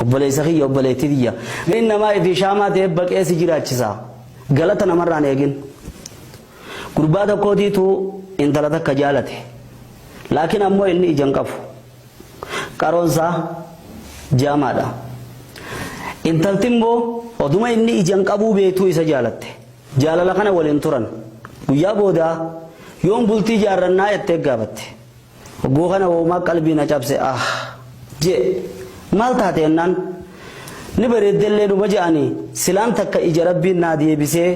Obboleessa kiyya, obboleettii tiyya. Inni namaa ifii shaamaa ta'ee baqee si jiraachisa. Galata namarraan eegin. Gurbaa tokkootiitu intala takka jaalate. Laakiin ammoo inni ija hin qabu. Qaroon isaa jaamaadha. Intalti immoo oduma inni ija hin qabuu beektuu isa jaalatte. Jaalala kana waliin turan. Guyyaa boodaa yoom bultii jaarrannaa jettee gaafatte. Hogguu kana woomaa qalbii na cabse ah jee maal taate jennaan ni bareeddellee numa je'anii silaan takka ija rabbiin naa deebisee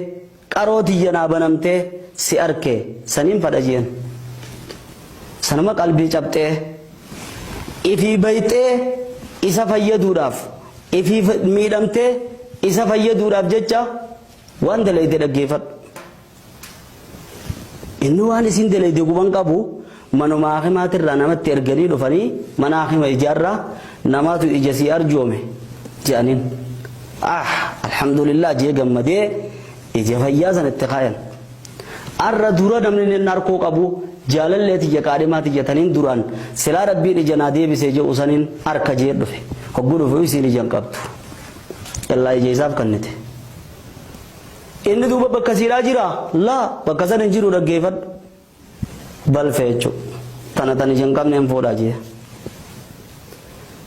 qaroo tiyya naa banamtee si arke saniin fadha jeen. Sanuma qalbii cabxee ifii bayxee isa fayyaduudhaaf ifii miidhamtee isa fayyaduudhaaf jecha waan dalayde dhaggeeffadhu. Inni waan isin dalayde quban qabu manuma haakimaatirraa namatti erganii dhufanii mana haakima ijaarraa namaatu ija sii arjoome je'aniin. Ah alhamdulillah jee gammadee ija fayyaa san itti kaayan. Arra dura namni inni arkuu qabu jaalallee tiyya qaadhimaa tiyya taniin duraan silaa rabbiin ija naa deebisee je'u saniin arka jee dhufe. Hogguu dhufe isiin ija hin qabdu. Yallaa ija isaaf kannite. Inni duuba bakka siidhaa jiraa? Laa, bakka san hin jiru dhaggeeffadhu. Balfe jechuudha. Tana tan ija hin qabne hin fuudhaa jee.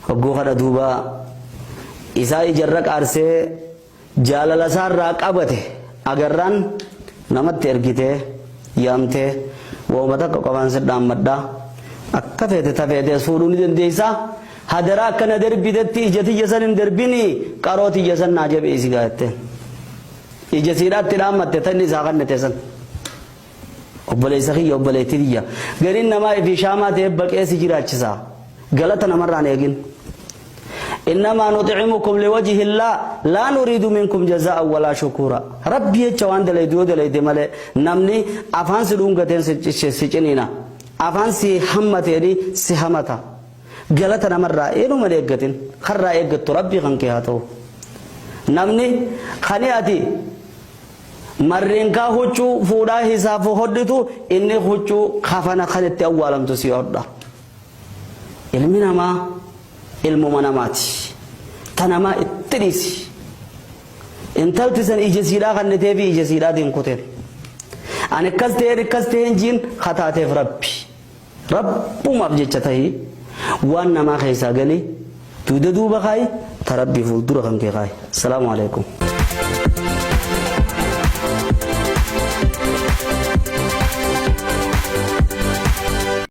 Hogguu kana duuba isaa ijarra qaarsee jaalala isaarraa qabate agarraan namatti ergitee yaamtee wauma takka qofaan si dhaammadha. Akka feete ta feetees fuudhuu ni dandeessaa. Hadaraa akka na darbitetti ija tiyya san hin darbinii qaroo tiyya san naa jabeessi gaa jetteen. Ija siidhaatti dhaammatte tan isaa kannite san. Obboleessa kiyya obboleettii tiyya. Gariin namaa ifii shaamaa ta'ee baqee si jiraachisa. Galata namarraan eegin. Innamaa nuximukum liwajhi illaa laa nuriidu minkum jazaa'an walaa shukuura. Rabbi jecha waan dalaydu yoo dalayde malee namni afaan si dhungateen si ciniina. Afaan si hammateeni si hamata. Galata namarraa eenuma hin eeggatin. Karraa eeggattu Rabbii kan kee haa ta'u. Namni kani ati marreenkaa huccuu fuudhaa hisaaf hodhitu inni huccuu kafana kan itti awwaalamtu si hodha. Ilmi namaa ilmuma namaati. Ta namaa itti dhiisi. Intalti san ija siidhaa kanniteefi ija siidhaatiin kuteen. Ani akkas ta'een akkas ta'een jiin kataateef Rabbi. Rabbumaaf jecha tahi waan namaa keessaa gali duuda duuba kaayi ta Rabbii fuuldura kan kee kaayi. Assalaamu alaikum.